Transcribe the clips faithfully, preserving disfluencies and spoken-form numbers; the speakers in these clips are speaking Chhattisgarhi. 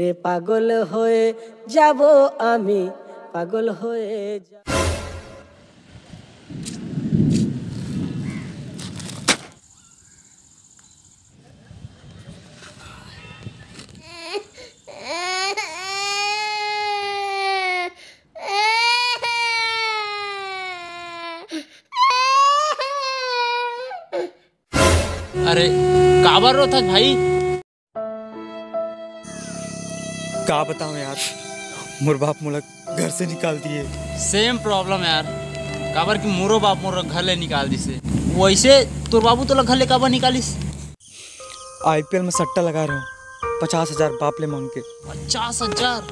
रे पागल होए जाबो आमी, पागल होए जा। अरे, काबर रोथस भाई? का बताऊं यार, मोर बाप मोला घर से निकाल दिए। सेम प्रॉब्लम यार, काबर कि मोरो बाप मोर घर ले निकाल दिसे। वैसे तोर बाबू तोला घर ले काबर निकालिस? आईपीएल में सट्टा लगा रहे हो, पचास हजार बाप ले मांग के। पचास हजार?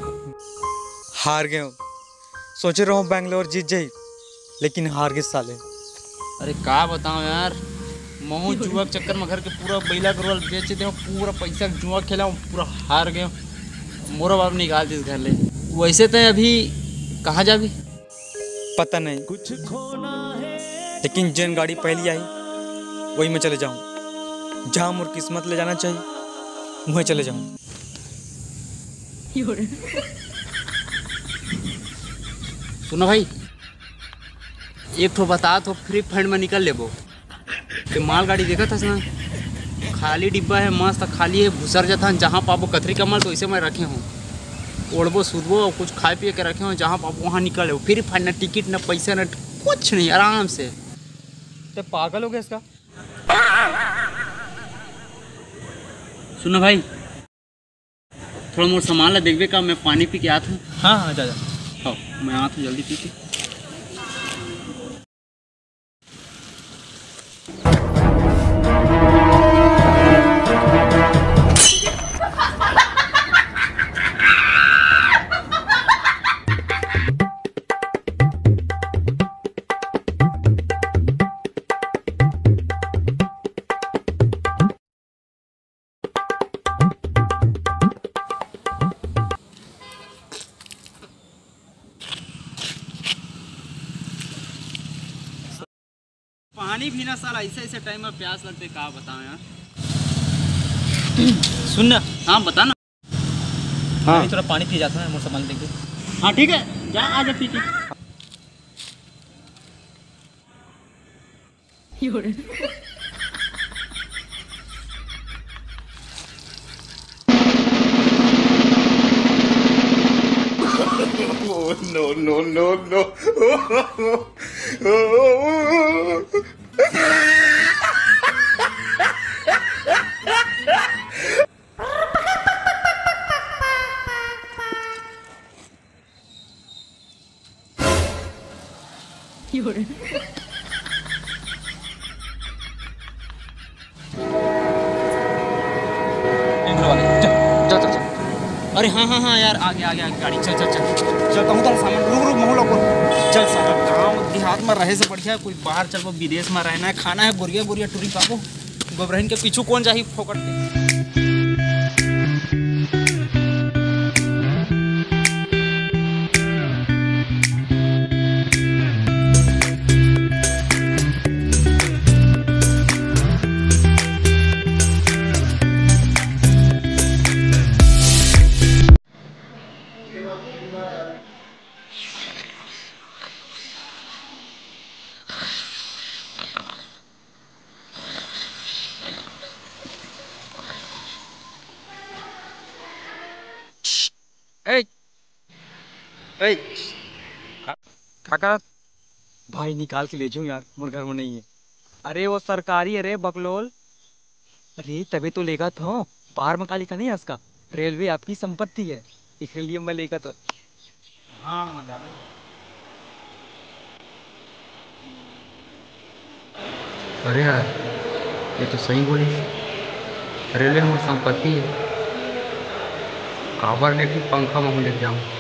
हार गए हो। सोचे रहो बैंगलोर जीत जाई, लेकिन हार गए साले। अरे का बताओ यार, महू जुआ के चक्कर में घर के पूरा बैला गरुवा बेच दे, पूरा पैसा जुआ खेला, पूरा हार गए। मोरो बाप निकाल दिस घर ले। वैसे तय अभी कहाँ जाबी? पता नहीं, लेकिन जेन गाड़ी पहली आई वही में चले जाऊँ, जहाँ मोर किस्मत ले जाना चाहिए वहीं चले जाऊँ। सुनो भाई, एक ठो बता तो फ्री फंड में निकल लेबो। ते मालगाड़ी देखत हस ना, खाली डिब्बा है, मस्त खाली है, घुसर जाथन, जहाँ पाबो कथरी कमल तो इसे मैं रखे हूँ, ओढ़बो सुतबो और कुछ खाए पिए के रखे हूँ, जहाँ पाबो वहाँ निकल लेबो। फ्री फंड, ना टिकट, ना पैसा, ना कुछ नहीं, आराम से। ते पागल हो गया इसका। सुनो भाई, थोड़ा मोर सामान ला देखबे का? मैं पानी पी के आत हूँ। हाँ, हाँ, जा, जा। हाँ, मैं आत हूँ जल्दी पी के। पानी भी ना साला, ऐसे ऐसे टाइम में प्यास लगते, का बताओ यार। सुन ना। हाँ, बता ना। हाँ। अभी थोड़ा पानी पी जाता है, मोर सामान देके। हाँ, ठीक है, जा, आ जा पी के। Oh, no, no, no, no. चल, चल, चल, चल। अरे हाँ, हाँ, हाँ यार, आगे, आगे, आगे गाड़ी। चल, चल, चल। चल, कहूँ तो सामान, रुक, रुक, महू लोग। चल साला, गाँव देहात में रहे से बढ़िया कोई बाहर चलबो, विदेश में रहना है, खाना है गोरिया गोरिया टूरी पाबो। गोबरहिन के पीछू कौन जाही फोकट के? ए, ए, का, का, का? भाई निकाल के ले जाऊं यार, मोर घर में नहीं है। अरे वो सरकारी है रे बकलोल। अरे तभी तो लेगा तो, बाहर में काली का नहीं है उसका, रेलवे आपकी संपत्ति है, इसके लिए मैं लेगा तो। हाँ, हाँ, जाने। अरे यार, ये तो सही बोली। रेलवे हमर संपत्ति है, काबर ने कि पंखा महू लेके जाऊँ।